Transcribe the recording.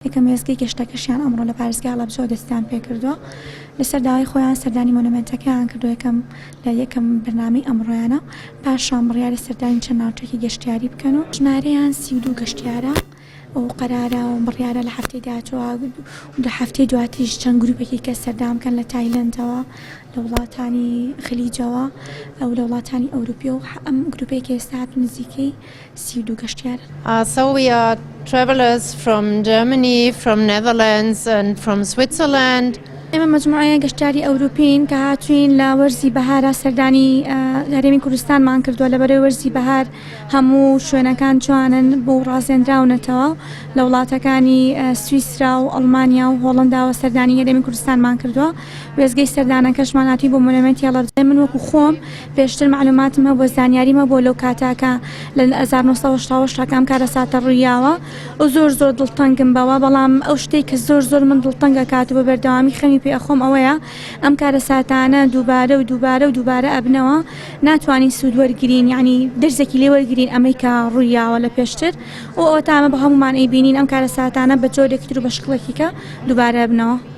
یەکەم وێستگەی گەشتەکەشیان ئەمڕۆ لە پارێزگای هەڵەبجەوە دەستیان پێکردووە، لەسەر داوای خۆیان سەردانی مۆنۆمێنتەکەیان کردووە یەکەم لە یەکەم بەرنامەی ئەمڕۆیانە، پاشان بڕیارە سەردانی چەند ناوچەیەکی گەشتیاری بکەن و ژمارەیان 32 گەشتیارە و قەرارە و بڕیارە لە هەفتەی داهاتووە و لە هەفتەی دواتریش چەند گروپێکی کە سەردان بکەن لە تایلەندەوە لە وڵاتانی خلیجەوە و لە وڵاتانی ئەوروپیەوە ئەم گروپەی کە ئێستا هاتوون نزیکەی 32 گەشتیارن. So we are travelers from Germany, from Netherlands and from Switzerland. ئێمە مەجموعەیە گەشتیاری ئەوروپین کە هاتوین لە وەرزی بەهارا سەردانی هەرێمی کوردستانمان کردووە لەبەرەی وەرزی بەهار هەموو شوێنەکان جوانن بۆ ڕازێنراونەتەوە لە وڵاتەکانی سویسرا و ئەڵمانیا و هۆڵنداوە سەردانی هەرێمی کوردستانمان کردووە وێستگەی سەردانەکەشمان هاتوین بۆ مۆنۆمێنتی هەڵەبجە من وەکو خۆم پێشتر مەعلوماتم هەبووە زانیاریم هەبووە لەو کاتە کە لە 1988 کە ئەم کارەساتە ڕوویاوە و زۆر زۆر دڵتەنگم بەوە بەڵام ئەو شتێک کە زۆر زۆر من دڵتەنگ ئەکات و بە بەردەوامی خەمی پێ ئەخۆم ئەوەیە ئەم کارەساتانە دووبارە و دووبارە و دووبارە ئەبنەوە ناتوانین سوود وەرگرین یعنی دەرزێکی لێ وەرگرین ئەمەی کە ڕوویاوە لە پێشتر و ئەوەتا ئەمە بە هەموومان ئەیبینین ئەم کارەساتانە بە جۆرێکی تر و بە شکڵێکی کە دووبارە ئەبنەوە.